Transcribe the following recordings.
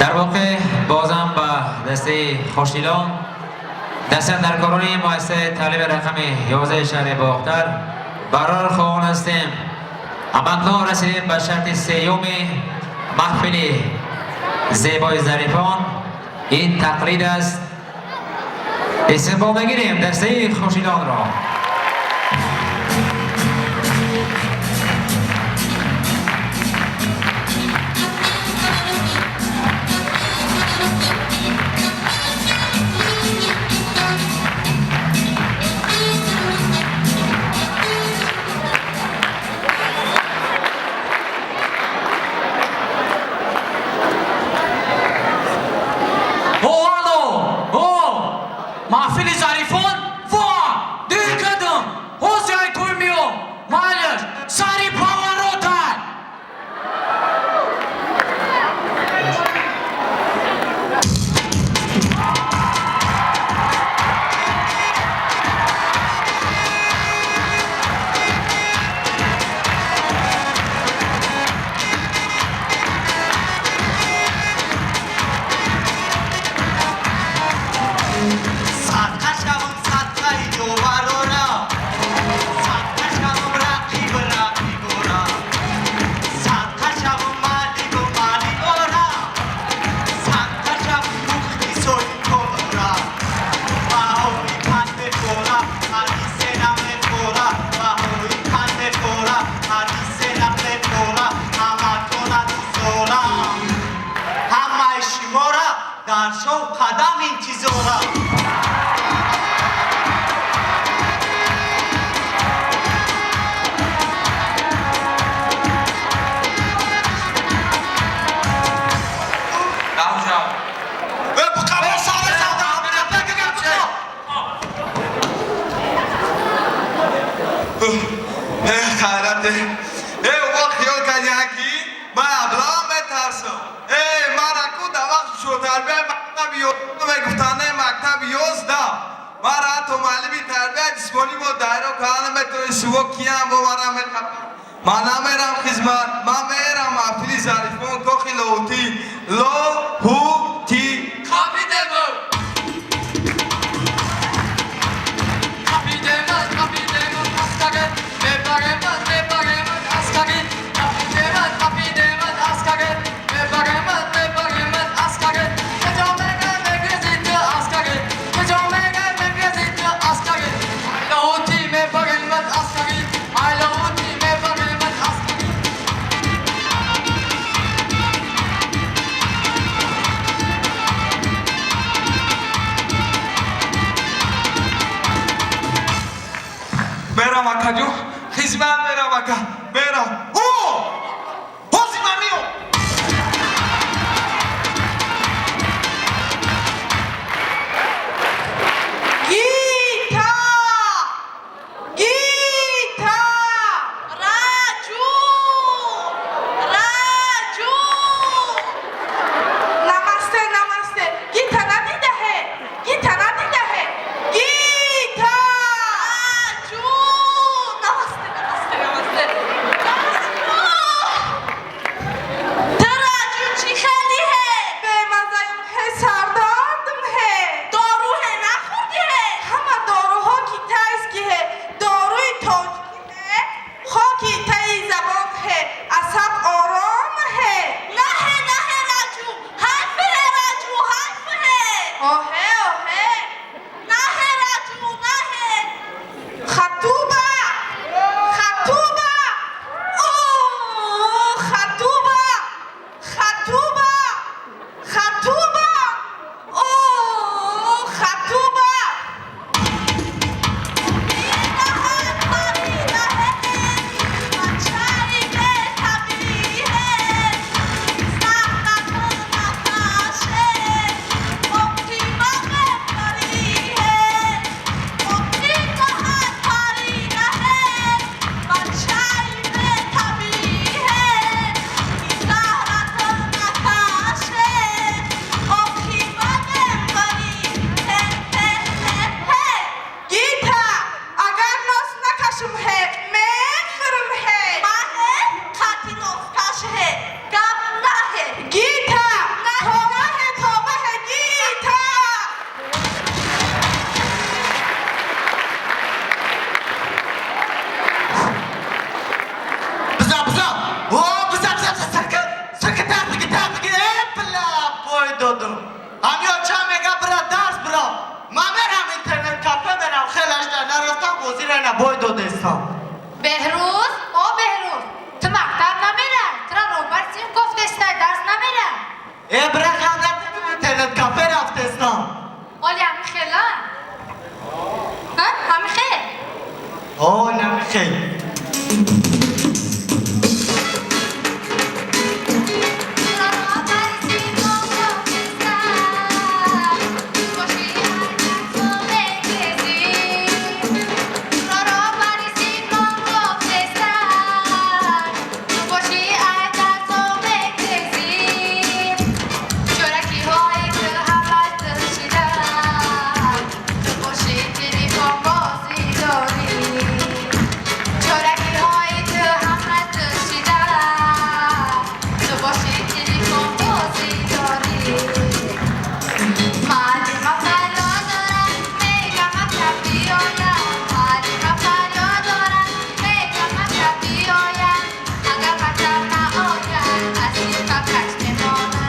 Дар воқеъ бозам ба дастаи Хушдилон, дастандаркорони муассисаи таълими рақами 11 шаҳри Бохтар барор хоҳон ҳастем. Ҳамакнун расидем ба шарти сеюми маҳфили зебои зарифон. Ин тақлид аст. Истиқбол мегирем дастаи Хушдилонро. Маҳфили зарифон ва дер кардам. Ҳозир ай той меом. Майлаш, сари поворотай. Дар шоу қадам интизора. Хайрате. Э, вақт хиёл кардиан ки ман аблаам метарсам. Э, ман аку дар вақти шотарбия мактаби ёздаҳ мегуфтанд, не мактаби 11. Ман ҳатто муаллими тарбия ҷисмонӣ бо дайро карда наметавонист, шумо киям бо мана мехапам. Ман намерам хизмат, ман мерам маҳфили зарифон кохи Лоҳутӣ. Лоҳутӣ. Мерам, акаҷон, хизмат мерам, ака, мерам. О! Ҳозир ман меом. Гита! Гита! Раҷу! Раҷу! Намасте, намасте. Гита надидаҳе? Гита надидаҳе? Гита! Раҷу! Намасте, намасте, намасте. Намасте. додум. Ҳамё ча мега бира дарс бира. Ман мерам интернет кафе мерам, хелаш дар нарафтам бозиро ина бой додестам. Беҳрӯз, о Беҳрӯз, ту мактаб намера, тура роҳбар синф гуфтестай, дарс намера. Э бира ханда интернет кафе рафтестам. Оли ҳами хела? Ҳа, ҳами хел? О, намихел. Тура роҳбар синф гуфтестай, ту боши ҳар дарсо мегрезӣ. Тура роҳбар синф гуфтестай, ту боши ҳар дарсо мегрезӣ. Чоракиҳои ту ҳама дилшида, ту боши телефон бозӣ дорӣ. Чоракиҳои ту ҳама дилшида, ту боши телефон бозӣ дорӣ. Муаллима фарёд дорад, мега мактаб биёяд. Муаллима фарёд дорад, мега мактаб биёяд. Агар мактаб наояд, аз синфакаш мемонад.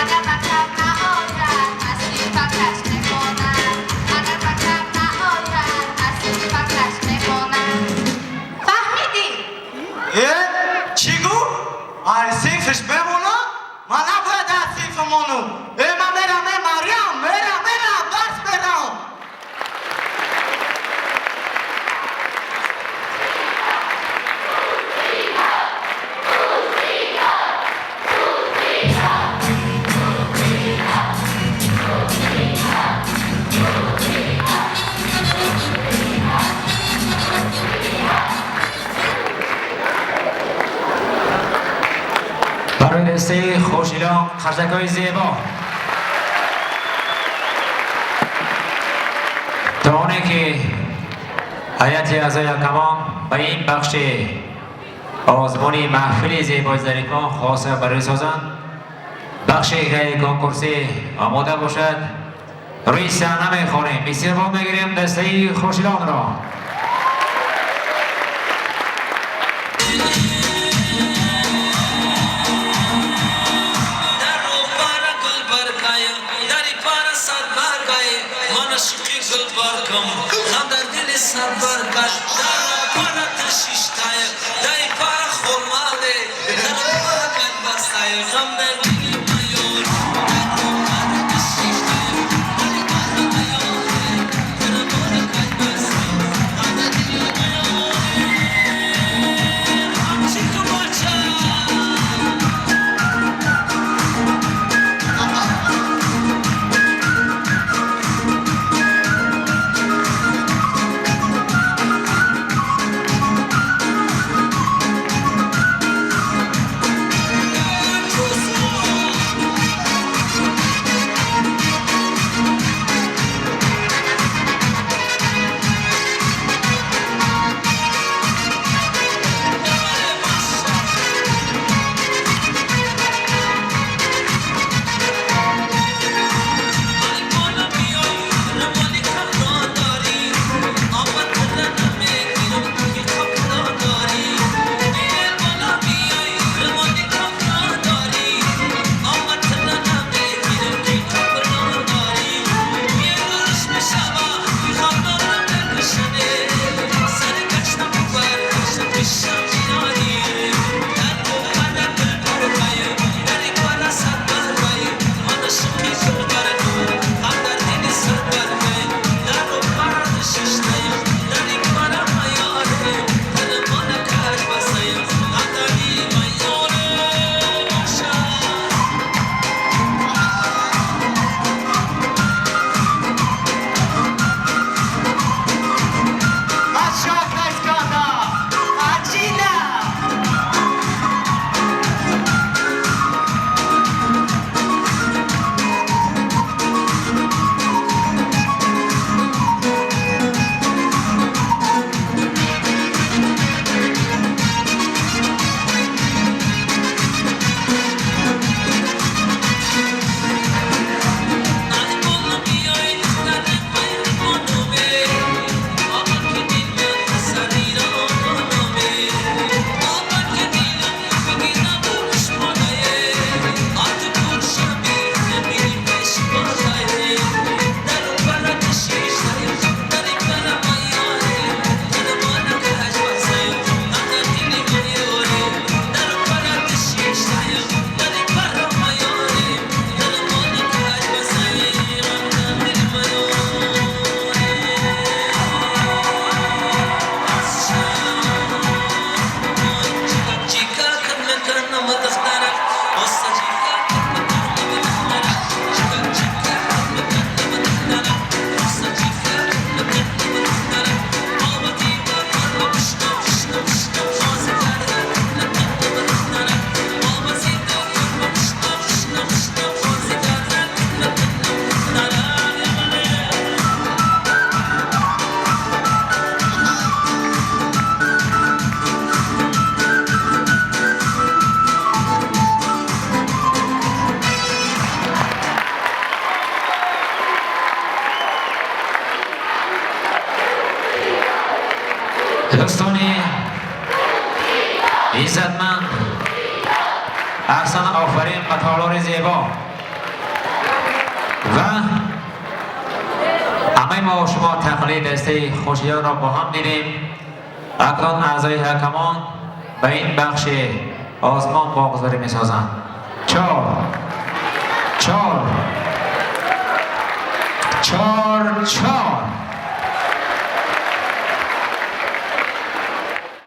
Агар мактаб наояд, аз синфакаш мемонад. Агар мактаб наояд, аз синфакаш мемонад. Фаҳмидӣ? Э, чӣ гуфт? Ай синфиш бемонад? Ман набояд аз синф монум. Э, ман мерам, э, Марьям, мерам, мерам, дарс мерам. Барои дастаи Хошилон қарсакҳои зебо. То оне ки ҳайати аъзои ҳакамон ба ин бахши озмуни маҳфили зебои зарифон хоса барои созанд, бахши ғайриконкурсӣ омода бошад. Рӯи саҳна мехонем, истиқбол мегирем дастаи Хошилонро. Дар пара гул баркай, дари пара сад баркай, ман ошиқи гул баркам, ғам дар дили сад баркай. Дар пара ташиштай, дари пара хурмале, дар пара гул бастай, ғам дар дили майор. Дар пара ташиштай, дари пара майор, дар пара гул бастай, ғам дар дили майор. Чика бача. Дӯстони иззатманд, аҳсан, офарин ба толори зебо ва ҳамаи мо шумо тақлиди дастаи хушиёнро бо ҳам дидем. Акнун аъзои ҳакамон ба ин бахши озмон боғгузорӣ месозанд. Чор, чор, чор, чор.